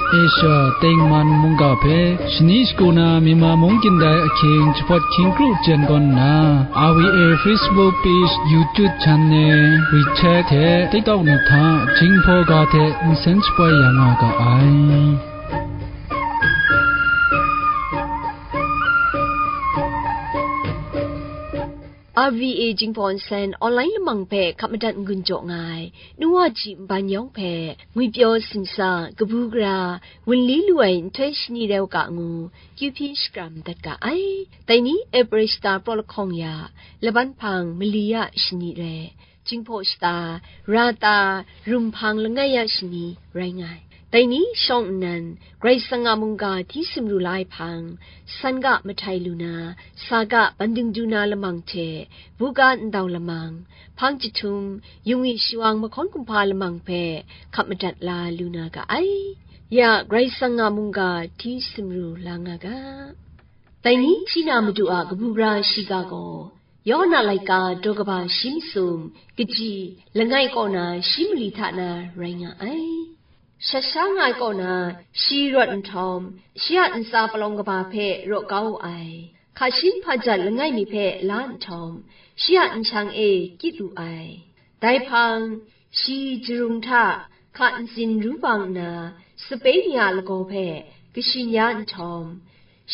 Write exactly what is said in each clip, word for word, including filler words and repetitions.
Asia tengman mungga hpe shani shagu na Myanmar mung kyin dai ahkying jahpawt hkying kru jen gawn nna, R V A Facebook page, YouTube channel, WeChat hte TikTok ni hta Jinghpaw ga hte nsen shapoi ya nga ga ai. R V A Jinghpaw Nsen online lamang hpe hkap madat n-gun jaw nga ai, nu wa ji nban yawng hpe ngwipyaw sinsa, kabu gara, wunli lu ai nhtoi shani rai u ga ngu, kyu hpyi shakram dat ga ai. Dai ni April shata praw lahkawng ya, laban hpang mali ya shani rai, Jinghpaw shata, Rata, Rumhpang langai ya shani rai nga ai. Dai ni shawng nnan, Karai Kasang a mungga hti sumru la ai hpang, san ga mahtai lu na, sa ga banding du na lamang hte, buga ndau lamang, hpang jahtum, yungwi shawang mahkawn kumhpa lamang hpe hkap madat la lu na ga ai. Ya Karai Kasang a mungga hti sumru la nga ga. Dai ni hti na Madu a kabu gara shiga gaw, Yawhan a laika daw kaba shi masum, kaji langai kaw na shi mali hta na rai nga ai. Shat sha nga ai kaw na, shi rawt nhtawm, shi a ntsa palawng kaba hpe raw kau wu ai. Hka shin hpa jat langai mi hpe la nhtawm, shi a nshang e kyit wu ai. Dai hpang, shi jarung hta hka ntsin ru bang nna, sape ni a lagaw hpe kashin ya nhtawm,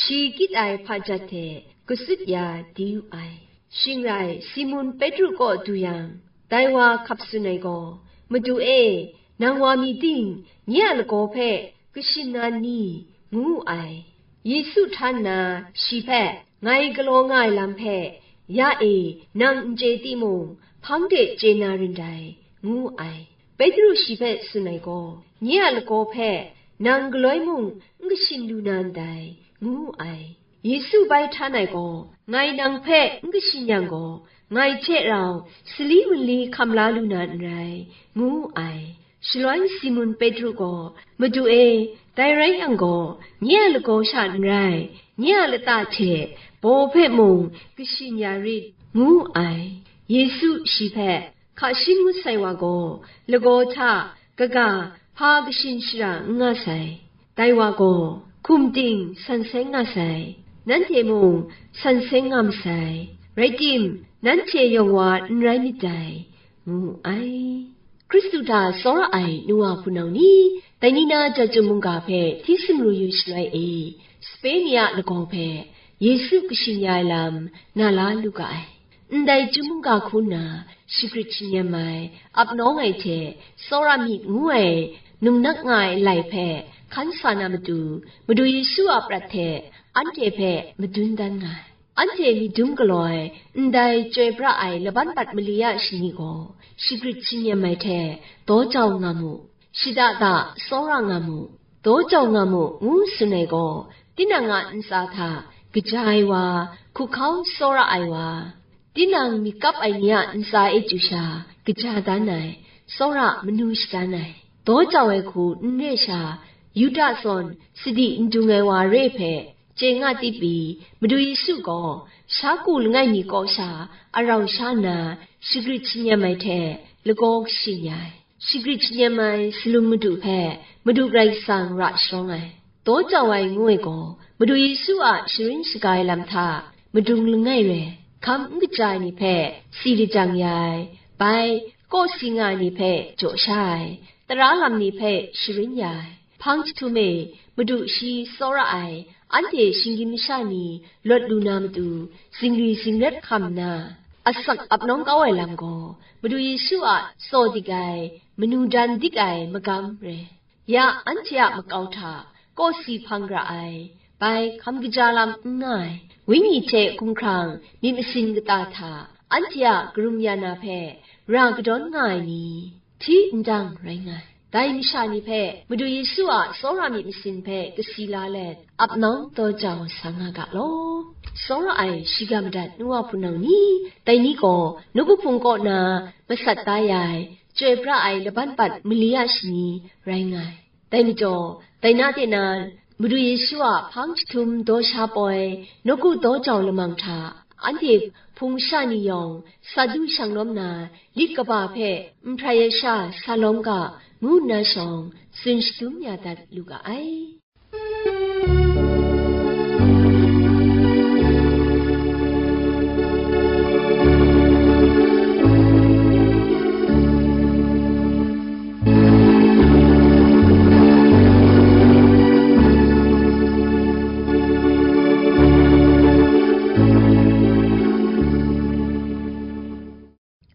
shi kyit ai hpa jat hte gasut ya di wu ai. Shing rai, Simun Petru kaw du yang, dai wa hkap tsun ai gaw, "Madu e, nang wa mi ting, nye a lagaw hpe kashin na n ni?" ngu wu ai. Yesu htan nna shi hpe, "Ngai galaw nga ai lam hpe, ya e, nang n chye timung, hpang de chye na rin dai," ngu wu ai. Petru shi hpe tsun ai gaw, "Nye a lagaw hpe nang galoi mung n kashin lu na ndai," ngu wu ai. Yesu bai htan ai gaw, "Ngai nang hpe n kashin yang gaw, ngai hte rau sali wunli hkam la lu na n rai," ngu wu ai. Shaloi Simun Petru gaw, "Madu e, dai rai yang gaw, nye a lagaw sha n rai, nye a lata hte baw hpe mung kashin ya rit," ngu wu ai. Yesu shi hpe, "Hka shin ngut sai wa gaw, lagaw hta kaga hpa kashin shara n nga sai. Dai wa gaw, hkum ting san seng nga sai, nanhte mung san seng nga masai, rai tim, nanhte yawng wa n rai myit dai," ngu wu ai. Hkristu hta tsawra ai nu wa hpunau ni, dai ni na Chyeju mungga hpe hti sumru yu shaloi e, sape ni a lagaw hpe Yesu kashin ya ai lam na la lu ga ai. Ndai Chyeju mungga hku nna shagrit shingyam ai, ap nawng ai hte tsawra myit ngu ai num nak nga ai lai hpe hkan sa na matu, Madu Yesu a prat hte anhte hpe madun dan nga ai. Anhte myit dum galaw ai, ndai chyoi pra ai laban bat mali ya shani gaw, shagrit shingyam ai hte daw jau nga mu, shada da tsawra nga mu, daw jau nga mu, ngu tsun ai gaw, tinang a ntsa hta kaja ai wa, hkuhkau tsawra ai wa, tinang myit kap ai ni a ntsa e chyu sha kaja dan ai, tsawra manu shadan ai, daw jau ai hku n re sha, Yuda zawn sadi n dung ai wa re hpe chye nga tip pyi, Madu Yesu gaw sha ku langai mi kaw sha arau sha nna, shagrit shingyam ai hte lagaw kashin ya ai. Shagrit shingyam ai salum madu hpe Madu Karai Kasang ra sharawng ai. Daw jau ai ngu ai gaw, Madu Yesu a sharin shaga ai lam hta madung langai re, hkam n kaja ai ni hpe si lajang ya ai, bai kawsi nga ai ni hpe jaw sha ai, tara lam ni hpe sharin ya ai. Hpang jahtum e, Madu shi tsawra ai, anhte shinggyim masha ni lawt lu na matu, zingri zingrat hkam nna, asak ap nawng kau ai lam gaw, Madu Yesu a tsaw dik ai, manu dan dik ai magam re. Ya anhte a makau hta kawsi hpang ra ai, bai hkam kaja lam n nga ai, Wenyi hte hkumhkrang myit masin kata hta anhte a karum ya na hpe ra kadawn nga ai ni, hti ndang rai nga ai. Dai masha ni hpe Madu Yesu a tsawra myit masin hpe kasi la let, ap nawng daw jau sa nga ga law. Tsawra ai shiga madat nu wa hpunau ni, dai ni gaw nawku hpung kaw na masat da ya ai, chyoi pra ai laban bat mali ya shani rai nga ai. Dai majaw, dai na de na, Madu Yesu a hpang jahtum daw sha poi, nawku daw jau lamang hta, Anhte hpung sha ni yawng, sa du shang lawm na, lit kaba hpe nhprai ai sha sa lawm ga, ngu nna shawng, tsun shadum ya dat lu ga ai.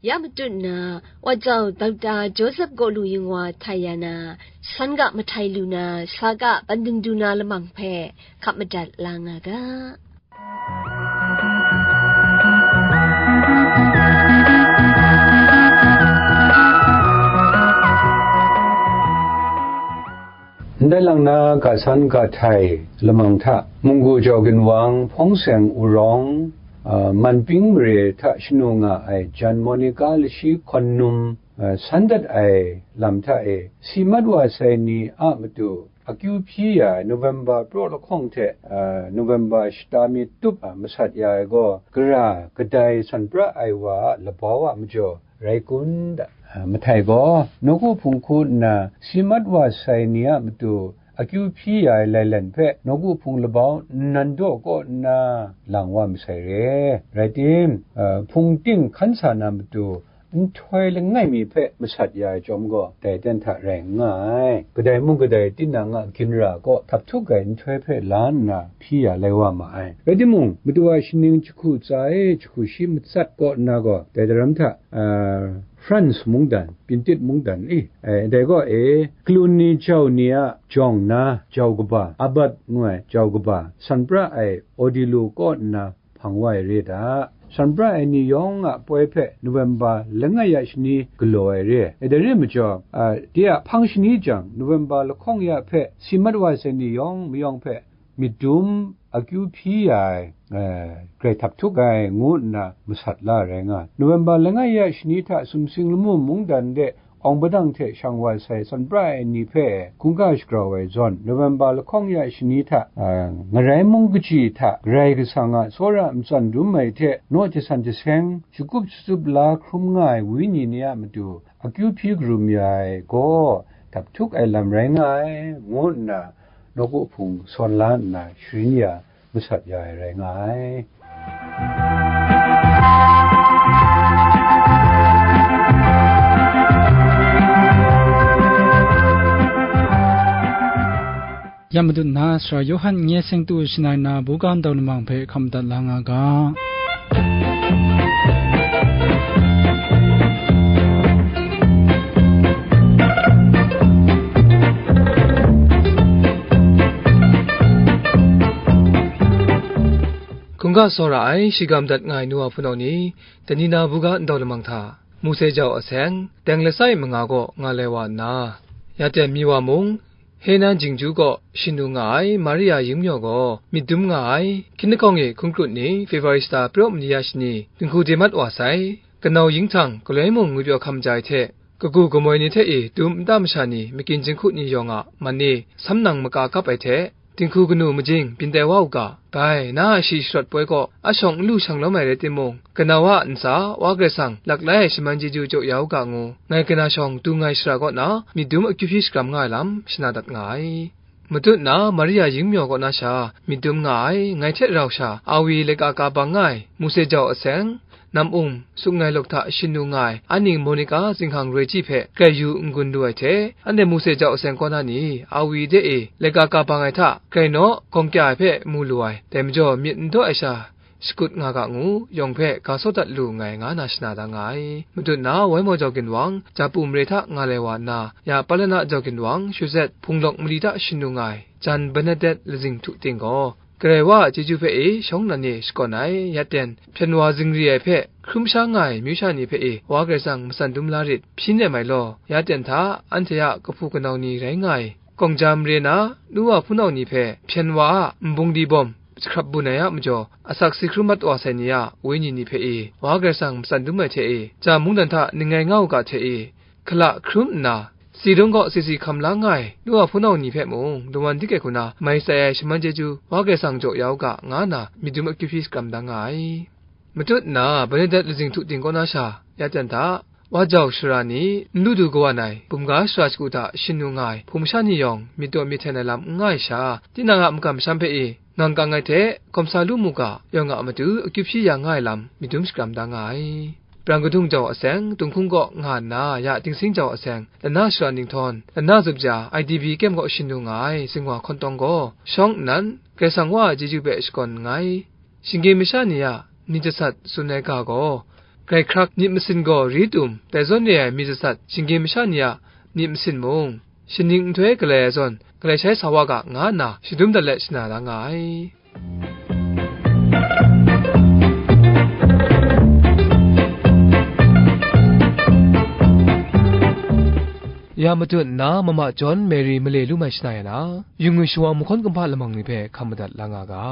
Ya matut na, Wajau Doctor Joseph Gaw Lu Yingwa htai ya na, san ga mahtai lu na, sa ga pandung du na lamang hpe hkap madat la nga ga. Ndai lang na ga san ga htai lamang hta, Munggu Jau Ginwang, Hpawng Seng Urawng, a, Manping mare hta shanu nga ai Jan Monica lashi hkawn num, a, san dat ai lam hta e, si mat wa sai ni a matu akyu hpyi ya ai November praw lahkawng hte, a, November shata mi tup, a, masat ya ai gaw, gara kadai san pra ai wa a labau a majaw rai kun da. A, mahtai gaw, nawku hpung hku nna si mat wa sai ni a matu akyu hpyi ya ai lailen hpe nawku hpung labau nnan daw kaw nna lang wa masai re. Rai tim, a, hpung ting hkan sa na matu nhtoi langai mi hpe masat ya ai chyawm gaw, dai ten hta rai n nga ai. Kadai mung kadai tinang a ginra kaw htap htuk ai nhtoi hpe la nna hpyi ya lai wa ma ai. Rai timung, matu a shaning jahku tsa e jahku shi matsat kaw nna gaw, dai daram hta, a, France mungdan, Pintit mungdan, i, e, dai gaw e, Cluny jau ni a jawng na jau kaba, Abat ngu ai jau kaba, san pra ai Odilo kaw nna hpang wa ai re da. San pra ai ni yawng a poi hpe November langai ya shani galaw ai re. E, dai re ai majaw, a, de a hpang shani jang, November lahkawng ya hpe si mat wa sai ni yawng mayawng hpe myit dum akyu hpyi ya ai, eh, grai htap htuk ai, ngu nna masat la ai rai nga ai. November langai ya shani hta sumsing lamu mungdan de awng padang hte shang wa sai san pra ai ni hpe hkungga shagrau ai zawn, November lahkawng ya shani hta, eh, ngarai mung kaji hta Karai Kasang a tsawra matsan dum ai hte naw jasan jaseng, shagup shatsup la hkrum nga ai wenyi ni a matu akyu hpyi karum ya ai gaw, htap htuk ai lam rai nga ai, ngu nna nawku hpung sawn la nna sharin ya masat ya ai rai nga ai. Ya matut na, Sara Yawhan nye seng tu shanai na buga ndau lamang hpe hkam dat la nga ga. Hkungga tsawra ai, shigam dat nga ai nu wa hpunau ni, Danina buga ndau lamang hta, Mose jau aseng, teng lasai manga gaw nga lai wa nna, ya ten mi wa mung, Henan jingju kaw shanu nga ai Maria yingmyaw gaw myit dum nga ai, hkying lahkawng e hkun krut ni February shata praw mali ya shani, dinghku de mat wa sai, kanau yinghtang galoi mung ngwipyaw hkam ja ai hte, kagu kamoi ni hte e dum nta masha ni makyin jinghku ni yawng a man e sam nang maka kap ai hte, dinghku kanu majing byin tai wa u ga, bai, na a shi sharawt poi kaw a shawng n lu shang lawm ai rai timung, kanau a ntsa, Wa Karai Kasang laklai ai shaman chyeju jaw ya u ga ngu, ngai kana shawng dung ai shara kaw na myit dum akyu hpyi shakram nga ai lam shana dat nga ai. Matut na Maria yingmyaw kaw na sha myit dum nga ai, ngai hte rau sha Awi laika ka bang nga ai, Mose jau aseng, nam um, suk ngai lawk hta shanu nga ai, a ning Monica zinghkang roi ji hpe grai yu n-gun lu ai hte, anhte Mose jau aseng kaw na ni, Awi de e laika ka bang ai hta, grai naw, gawng kya ai hpe mu lu ai, dai majaw myit n daw ai sha, shakut nga ga ngu, yawng hpe ga sawt dat lu nngai, nga na shana da nga ai. Matut na, Waimaw jau ginwang, Japu mare hta nga lai wa nna, ya Palana jau ginwang, Shuzet, Hpunglawk mali hta shanu nga ai, jan Bernadette lazing htu ting gaw, Karai wa a chyeju hpe e shawng nnan e shakawn ai, ya ten, hpyen wa zingri ai hpe hkrum sha nga ai amyu sha ni hpe e Wa Karai Kasang matsan dum la rit, hpyi nem ai law, ya ten hta anhte a kahpu kanau ni rai nga ai, Kawngja mare na nu wa hpunau ni hpe hpyen wa a nbungli bawm jahkrap bun ai a majaw, asak si hkrum mat wa sai ni a wenyi ni hpe e, Wa Karai Kasang matsan dum ai hte e, ja mungdan hta ning ngai nga u ga hte e, hkala hkrum nna, si dung kaw si si hkam la nga ai nu wa hpunau ni hpe mung, lungwan dik ai hku na mai tsai ai shaman chyeju, Wa Karai Kasang jaw ya u ga, nga nna myit dum akyu hpyi shakram da nga ai. Matut nna, Bernadette lazing htu ting kaw na sha, ya ten hta, wa jau shara ni, n lu du kawan ai, bumga shara shagu hta shin lu nga ai, hpung masha ni yawng, myit taw myit hten ai lam n nga ai sha, tinang a makam masham hpe e, ngang kang ai hte, hkawm sa lu mu ga, yawng a matu akyu hpyi ya nga ai lam, myit dum shakram da nga ai. Brang kadung jau aseng, Tunghkung kaw nga nna, ya Dingsing jau aseng, Lana shara Ninghtawng, Lana Zupja, I D B kem kaw shin lu nga ai, Zingwa Hkawntawng gaw, shawng nnan, Karai Kasang Wa a chyeju hpe shakawn nngai. Shinggyim masha ni a myit jasat tsun ai ga gaw, grai hkrak myit masin gaw ri tum, dai zawn re ai myit jasat shinggyim masha ni a myit masin mung, shaning nhtoi galai ai zawn, galai shai sa wa ga, nga nna shadum dat let shana da nga ai. Ya matut nna, Mama John Mary male lu mai shana ya na, yu ngwi shawa mahkawn kumhpa lamang ni hpe hkam madat la nga ga.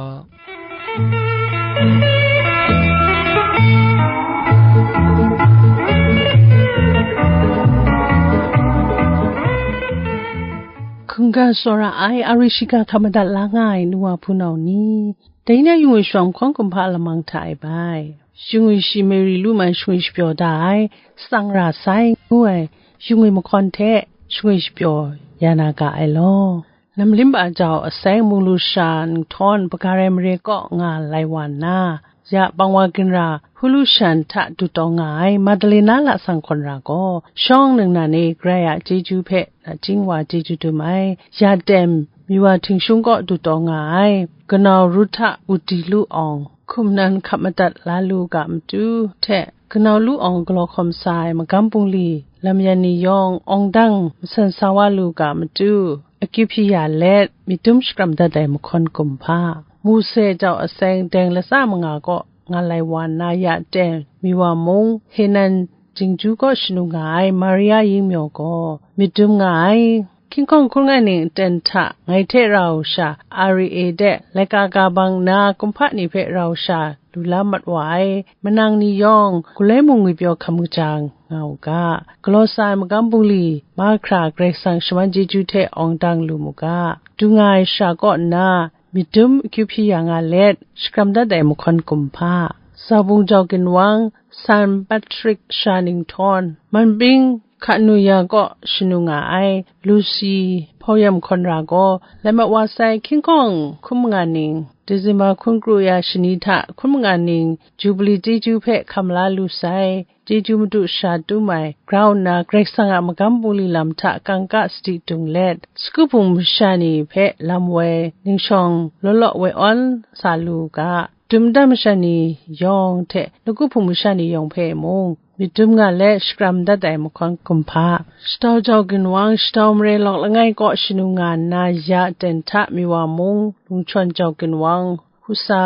Hkungga tsawra ai, ari shiga hkam madat la nga ai, nu wa hpunau ni, dai na yu ngwi shawa mahkawn kumhpa lamang hta e bai, yu ngwi shi Mary lu mai, yu ngwi shapyaw da ai, tsang ra sai, ngu ai, yu ngwi mahkawn hte, yu ngwi shapyaw ya na ga ai law. Namlimba jau aseng, Munglu shara Ninghtawng, Bagarai mare kaw nga lai wa nna, ya Bangwa ginra Hulu shara hta dutawng nga ai, Madalena lasang hkawn ra gaw, shawng ningnan e Karai a chyeju hpe nachying wa chyeju dum ai, ya ten Miwa Htingshung kaw dutawng nga ai, kanau Ruhta Uti Lu Awng, hkum nan hkap madat la lu ga matu hte, kanau Lu Awng galaw hkawm sa ai magam bungli lam yan ni yawng, awng dang masan sa wa lu ga matu, akyu hpyi ya let, myit dum shakram dat ai mahkawn kumhpa, Muse jau aseng, deng latsa manga kaw nga lai wa nna, ya ten Miwa mung, Henan Jingju kaw shanu nga ai Maria Yingmyaw gaw myit dum nga ai. Hkying hkawng hkrum ai ning aten hta ngai hte rau sha, R A A de laika ga bang nna, kumhpa ni hpe rau sha lu la mat wa ai, manang ni yawng, galoi mung ngwipyaw hkam kaja nga u ga, galaw sa ai magam bungli mahkra Karai Kasang shaman chyeju hte awng dang lu mu ga, du nga ai sha kaw nna, myit dum akyu hpyi ya nga let, shakram dat ai mahkawn kumhpa, Zabung jau ginwang, San Patrick shara Ninghtawng, Manbing Hkanu ya kaw shanu nga ai, Lucy Hpauyam hkawn ra gaw, lai mat wa sai, hkying hkawng hkun manga ning, December hkun kru ya shani hta hkun manga ning, Jubili chyeju hpe hkam la lu sai, chyeju madu sha tum ai, grau nna Karai Kasang a magam bungli lam hta kangka sadi dung let, sagu hpung masha ni hpe lam woi, ningshawng law law woi awn sa lu u ga, dum dan masha ni yawng hte, lagu hpung masha ni yawng hpe mung, myit dum nga let shakram dat ai mahkawn kumhpa, Shatau jau ginwang, Shatau mare lawk langai kaw shanu nga nna, ya ten hta Miwa mung, Lungchawn jau ginwang, Husa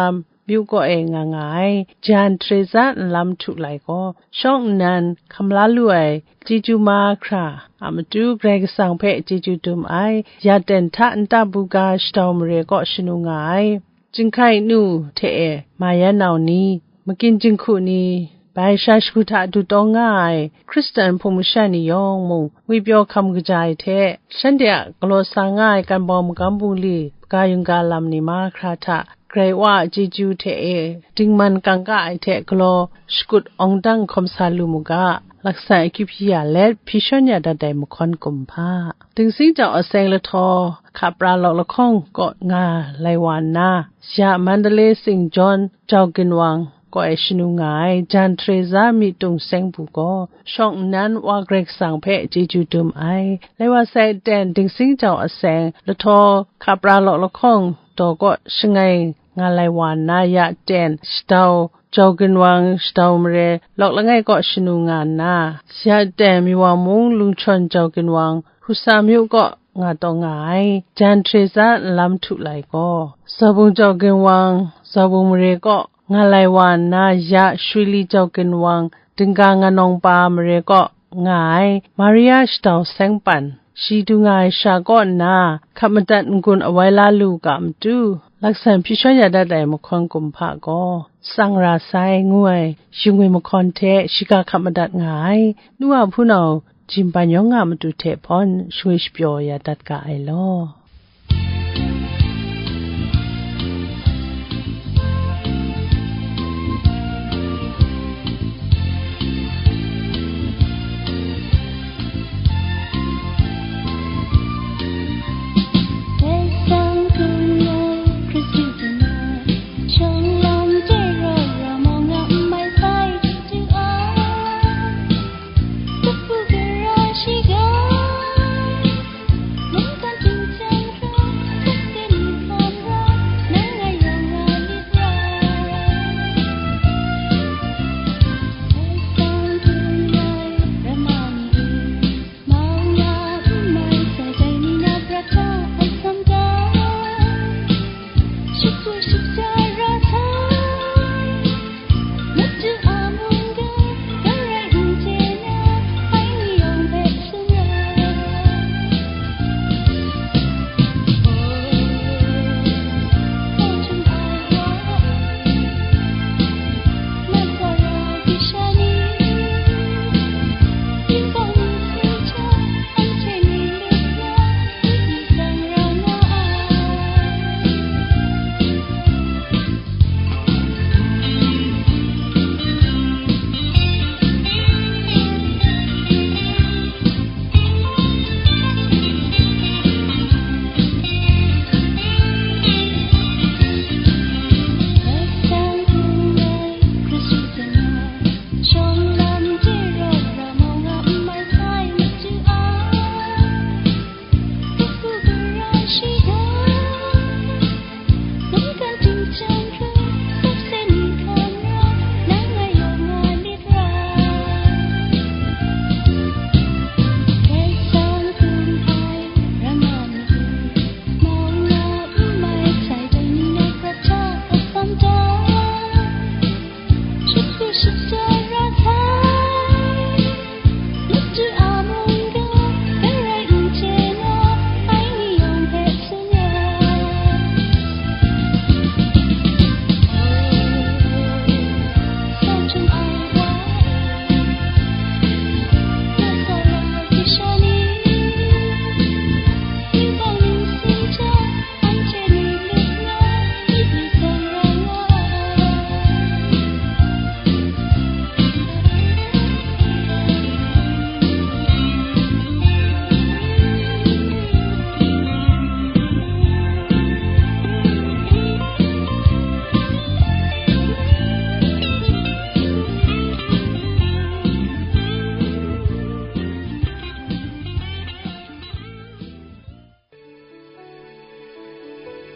myu kaw e nga nga ai, Jan Teresa nlam htu lai gaw, shawng nnan hkam la lu ai, chyeju mahkra a matu Karai Kasang hpe chyeju dum ai, ya ten hta nta buga Shatau mare kaw shanu nga ai, Jinghkai nu hte e Mayan nau ni, makyin jinghku ni, bai sha shagu hta dutawng nga ai Hkristan hpung masha ni yawng mung, ngwipyaw hkam kaja ai hte, shanhte a galaw sa nga ai kan bawng magam bungli, hpaga yungga lam ni mahkra hta, Karai Wa a chyeju hte e dingman kangka ai hte galaw shakut awng dang hkawm sa lu mu ga, laksan akyu hpyi ya let, hpyi shawn ya dat ai mahkawn kumhpa, Dingsing jau aseng lahtaw, hka pra lawk lahkawng kaw nga lai wa nna, ya Mandalay Sing John jau ginwang kaw e shanu nga ai, Jan Teresa myi tung seng bu gaw, shawng nnan Wa Karai Kasang hpe chyeju dum ai. Lai wa sai ten, Dingsing jau aseng lahtaw, hka pra lawk lahkawng daw kaw shangai nga lai wa nna, ya ten Shatau jau ginwang, Shatau mare lawk langai kaw shanu nga nna, ya ten Miwa mung, Lungchawn jau ginwang, Husa myu kaw nga taw nga ai, Jan Teresa nlam htu lai gaw, Zabung jau ginwang, Zabung mare kaw nga lai wa nna, ya Shwili jau ginwang, Dingga Nganawng pa mare kaw nga ai, Maria Shatau Sengpan, shi du nga ai sha kaw nna, hkap madat n-gun awai la lu ga matu, laksan hpyi shawn ya dat ai mahkawn kumhpa gaw, tsang ra sai, ngu ai, yu ngwi mahkawn hte shiga hkap madat nga ai, nu wa hpunau, jimban yawng a matu hte hpawn shangwi shapyaw ya dat ga ai law.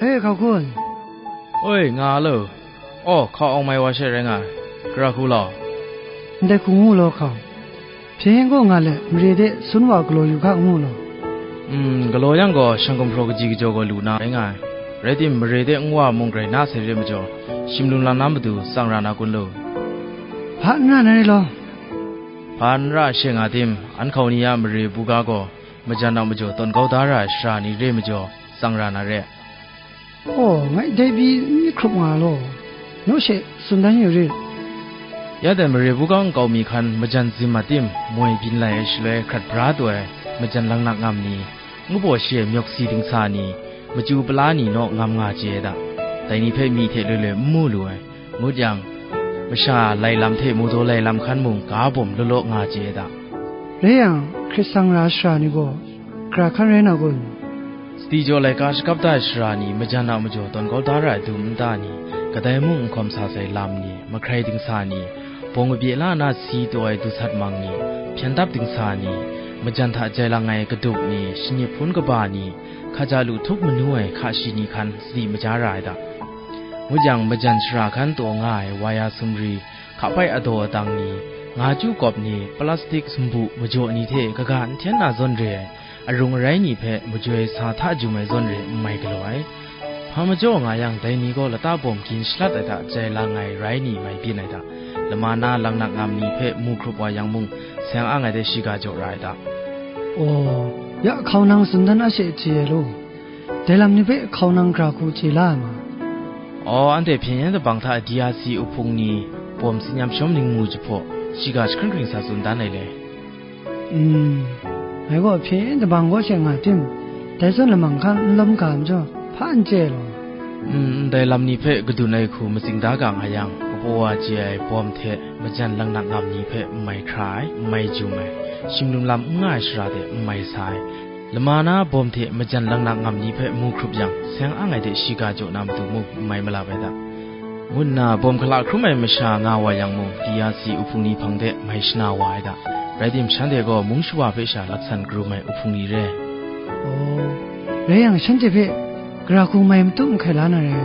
E, hkau kun. Oi, nga lo. Aw, hkau awng mai wa she rai nga ai. Gara hku law. Ndai hku ngu law, hkau. Hpyen gaw nga let, mare de sun wa galaw yu hka, ngu law. Mm, galaw yang gaw, shang gumhpraw kaji kajaw gaw lu na rai nga ai. Rai tim, mare de nwa mung grai na sai re majaw, shim lung lang na matu tsang ra na kun law. Hpa n ra na re law. Hpa n ra she nga tim, an hkau ni a mare buga gaw, majan a majaw tawn kau da ra ai sara ni re majaw, tsang ra na re. Aw, ngai dai pyi n myit hkrup nga law, naw she tsun dan yu rit. Ya dai mare buga nkau mi hkan majan zim a tim, moi byin lai ai shaloi hkrat bra taw ai majan langnak ngam ni, ngu baw shi ai myawk si dingsa ni, machyu pala ni naw ngam nga chye ai da. Dai ni hpe myi hte loi loi n mu lu ai. Ngut yang, masha lai lam hte mu daw lai lam hkan mung ga bawm law law nga chye ai da. Rai yang, hkrit sang ra ai sara ni gaw, gara hkan rai na kun? Sadi jaw laika shakap da ai sara ni, majan a majaw tawn kau da ra ai dum nta ni, kadai mung n hkawm sa sai lam ni, mahkrai dingsa ni, bawng kabye la na si taw ai dusat mang ni, hpyen dap dingsa ni, majan hta jai lang ai kadup ni, shanip hpun kaba ni, hkaja lu htup manu ai hka shi ni hkan sadi maja ra ai da. Ngut yang, majan sara hkan taw nga ai waya sumri, hka pai adaw adang ni, nga chyu kawp ni, plastik sumbu majaw ni hte kaga n hten na zawn re ai, arung arai ni hpe majoi sa hta jum ai zawn re n mai galaw ai. Hpa majaw nga yang, dai ni gaw lata bawm gin shalat ai hta jai lang ai rai ni mai byin ai hta, lama na langnak ngam ni hpe mu hkrup wa yang mung, seng ang ai de shiga jaw ra ai hta. Aw, ya hkau nang tsun dan a she chye ai law. Dai lam ni hpe hkau nang gara hku chye la ai ma? Aw, anhte hpyen yen dabang hta D R C uhpung ni bawm tsin yam shawm ning mu jahpaw, shiga jahkring hkring sa tsun dan ai le. Mm, ngai gaw hpyen yen dabang kaw she nga tim, dai zawn lamang hkan n lawm ga majaw, hpa n chye law. Mm, ndai lam ni hpe kadun ai hku matsing da ga nga yang, kapaw wa chye ai bawm hte majan langnak ngam ni hpe n mai hkra ai, n mai jum ai, shim lung lam n nga ai shara de n mai sa ai, lama na bawm hte majan langnak ngam ni hpe mu hkrup yang, seng ang ai de shiga jaw na matu mung n mai malap ai da, ngu nna bawm hkala hkrum ai masha nga wa yang mung, D R C uhpung ni hpang de mai shana wa ai da. Rai tim, shanhte gaw mung shawa hpe sha laksan karum ai uhpung ni re. Aw, rai yang, shanhte hpe gara hku mai matut mahkai la na re.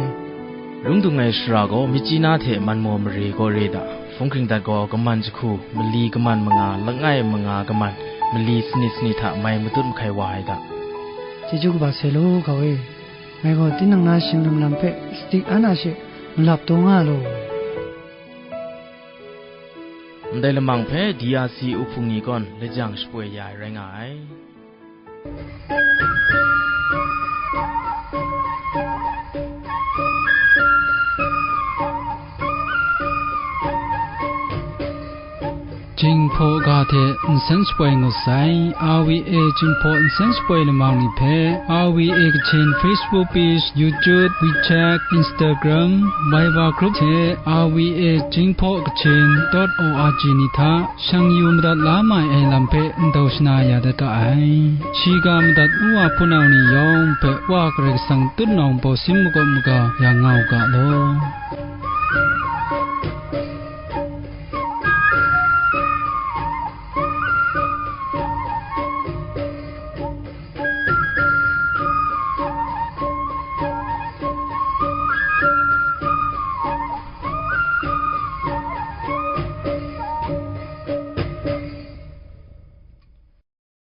Lung dung ai shara gaw, Myitkyina hte Manmaw mare kaw re da. Hpung hkring dat gaw, kaman jahku, mali kaman manga, langai manga kaman, mali sanit sanit hta mai matut mahkai wa ai da. Chyeju kaba sai law, hkau e. Ngai gaw tinang na shing lung lam hpe sadi an a she malap taw nga law. Ndai lamang hpe D R C uhpung ni kawn lajang shapoi ya ai rai nga ai. Jinghpaw ga hte nsen shapoi ngut sai. R V A Jinghpaw nsen shapoi lamang ni hpe R V A Kachin Facebook page, YouTube, WeChat, Instagram, Viber group hte R V A Jinghpaw Kachin dot O R G ni hta shang yu madat la mai ai lam hpe ndau shana ya dat ga ai. Shiga madat u wa hpunau ni yawng hpe Wa Karai Kasang tutnawng baw sin makawp maga ya nga u ga law.